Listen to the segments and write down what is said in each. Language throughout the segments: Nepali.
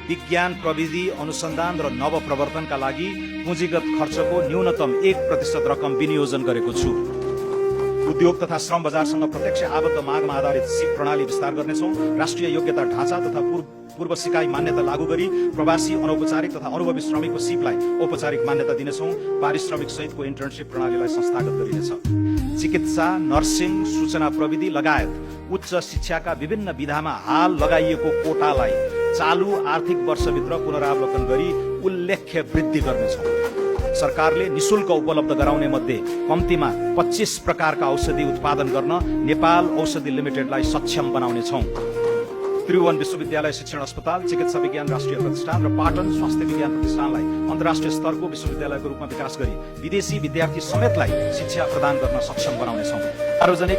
विज्ञान प्रविधि अनुसन्धान र नवप्रवर्तनका लागि पुँजीगत खर्चको न्यूनतम 1% रकम विनियोजन गरेको छु। उद्योग तथा श्रम बजारसँग प्रत्यक्ष आबद्ध मागमा आधारित सिप प्रणाली विस्तार गर्नेछौँ। राष्ट्रिय योग्यता ढाँचा तथा पूर्व सिकाइ मान्यता लागू गरी प्रवासी अनौपचारिक तथा अनुभवी श्रमिकको सिपलाई औपचारिक मान्यता दिनेछौँ। पारिश्रमिक सहितको इन्टर्नशिप प्रणालीलाई संस्थागत गरिनेछ। चिकित्सा, नर्सिङ, सूचना प्रविधि लगायत उच्च शिक्षाका विभिन्न विधामा हाल लगाइएको कोटालाई चालू आर्थिक वर्षभित्र पुनरावलोकन गरी उल्लेख्य वृद्धि गर्नेछौँ। सरकारले निशुल्क उपलब्ध गराउने मध्ये कम्तीमा 25 प्रकारका औषधि उत्पादन गर्न नेपाल औषधि लिमिटेडलाई सक्षम बनाउनेछौँ। त्रिभुवन विश्वविद्यालय शिक्षण अस्पताल, चिकित्सा विज्ञान राष्ट्रिय प्रतिष्ठान र पाटन स्वास्थ्य विज्ञान प्रतिष्ठानलाई अन्तर्राष्ट्रिय स्तरको विश्वविद्यालयको रूपमा विकास गरी विदेशी विद्यार्थी समेतलाई शिक्षा प्रदान गर्न सक्षम बनाउनेछौँ।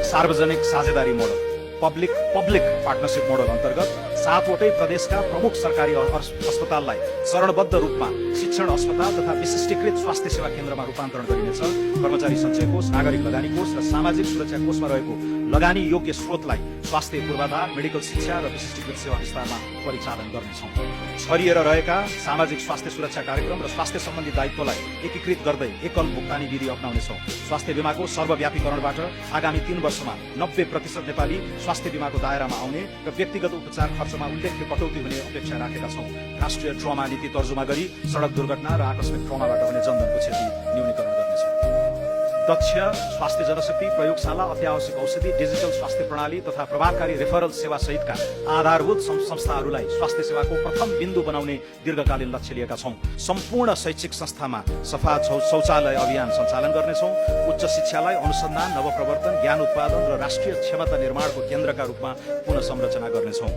सार्वजनिक साझेदारी मोडल, पब्लिक पार्टनरशिप मोडल अन्तर्गत 7वटै प्रदेशका प्रमुख सरकारी अस्पताललाई चरणबद्ध रूपमा शिक्षण अस्पताल तथा विशिष्टीकृत स्वास्थ्य सेवा केन्द्रमा रूपान्तरण गरिनेछ। कर्मचारी सञ्चय कोष, नागरिक लगानी कोष र सामाजिक सुरक्षा कोषमा रहेको लगानी योग्य स्रोतलाई स्वास्थ्य पूर्वाधार, मेडिकल शिक्षा र विशिष्टीकृत सेवा विस्तारमा परिचालन गर्नेछौँ। छरिएर रहेका सामाजिक स्वास्थ्य सुरक्षा कार्यक्रम र स्वास्थ्य सम्बन्धी दायित्वलाई एकीकृत गर्दै एकल भुक्तानी विधि अप्नाउनेछौँ। स्वास्थ्य बीमाको सर्वव्यापीकरणबाट आगामी 3 वर्षमा 90% नेपाली स्वास्थ्य बीमाको दायरामा आउने र व्यक्तिगत उपचार खर्चमा उल्लेख्य कटौती हुने अपेक्षा राखेका छौँ। राष्ट्रिय ट्रमा नीति तर्जुमा गरी सडक दुर्घटना र आकस्मिक ट्रमाबाट हुने जनधनको क्षति न्यूनीकरण गर्नेछौँ। दक्ष स्वास्थ्य जनशक्ति, प्रयोगशाला, अत्यावश्यक औषधि, डिजिटल स्वास्थ्य प्रणाली तथा प्रभावकारी रेफरल सेवा सहितका आधारभूत संस्थाहरूलाई स्वास्थ्य सेवाको प्रथम बिन्दु बनाउने दीर्घकालीन लक्ष्य लिएका छौँ। सम्पूर्ण शैक्षिक संस्थामा सफा शौचालय अभियान सञ्चालन गर्नेछौँ। उच्च शिक्षालाई अनुसन्धान, नवप्रवर्तन, ज्ञान उत्पादन र राष्ट्रिय क्षमता निर्माणको केन्द्रका रूपमा पुनः संरचना गर्नेछौँ।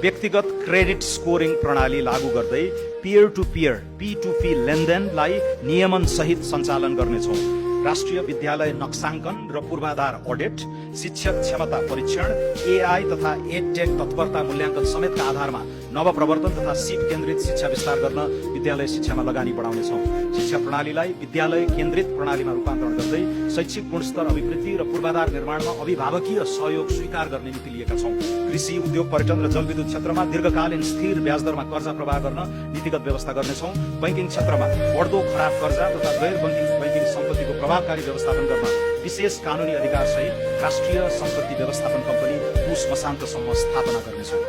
व्यक्तिगत क्रेडिट स्कोरिङ प्रणाली लागू गर्दै पियर टु पियर P2P लेनदेनलाई नियमन सहित सञ्चालन गर्नेछौँ। राष्ट्रिय विद्यालय नक्साङ्कन र पूर्वाधार अडिट, शिक्षक क्षमता परीक्षण, AI तथा एडटेक तत्परता मूल्याङ्कन समेतका आधारमा नवप्रवर्तन तथा सिप केन्द्रित शिक्षा विस्तार गर्न विद्यालय शिक्षामा लगानी बढाउनेछौँ। शिक्षा प्रणालीलाई विद्यालय केन्द्रित प्रणालीमा रूपान्तरण गर्दै शैक्षिक गुणस्तर अभिवृद्धि र पूर्वाधार निर्माणमा अभिभावकीय सहयोग स्वीकार गर्ने नीति लिएका छौँ। कृषि, उद्योग, पर्यटन र जलविद्युत क्षेत्रमा दीर्घकालीन स्थिर ब्याज दरमा कर्जा प्रवाह गर्न नीतिगत व्यवस्था गर्नेछौँ। बैंकिङ क्षेत्रमा बढ्दो खराब कर्जा तथा गैर बैंकिङ सम्पत्तिको प्रभावकारी व्यवस्थापन गर्न विशेष कानूनी अधिकार सहित राष्ट्रिय सम्पत्ति व्यवस्थापन कम्पनी पुस मसान्तसम्म स्थापना गर्नेछौँ।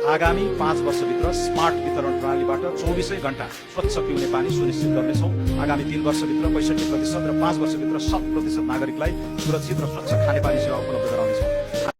आगामी 5 वर्षभित्र स्मार्ट वितरण प्रणालीबाट 24 घण्टा स्वच्छ पिउने पानी सुनिश्चित गर्नेछौँ। आगामी 3 वर्षभित्र 65% र 5 वर्षभित्र 100% नागरिकलाई सुरक्षित र स्वच्छ खानेपानी सेवा उपलब्ध गराउनेछौँ।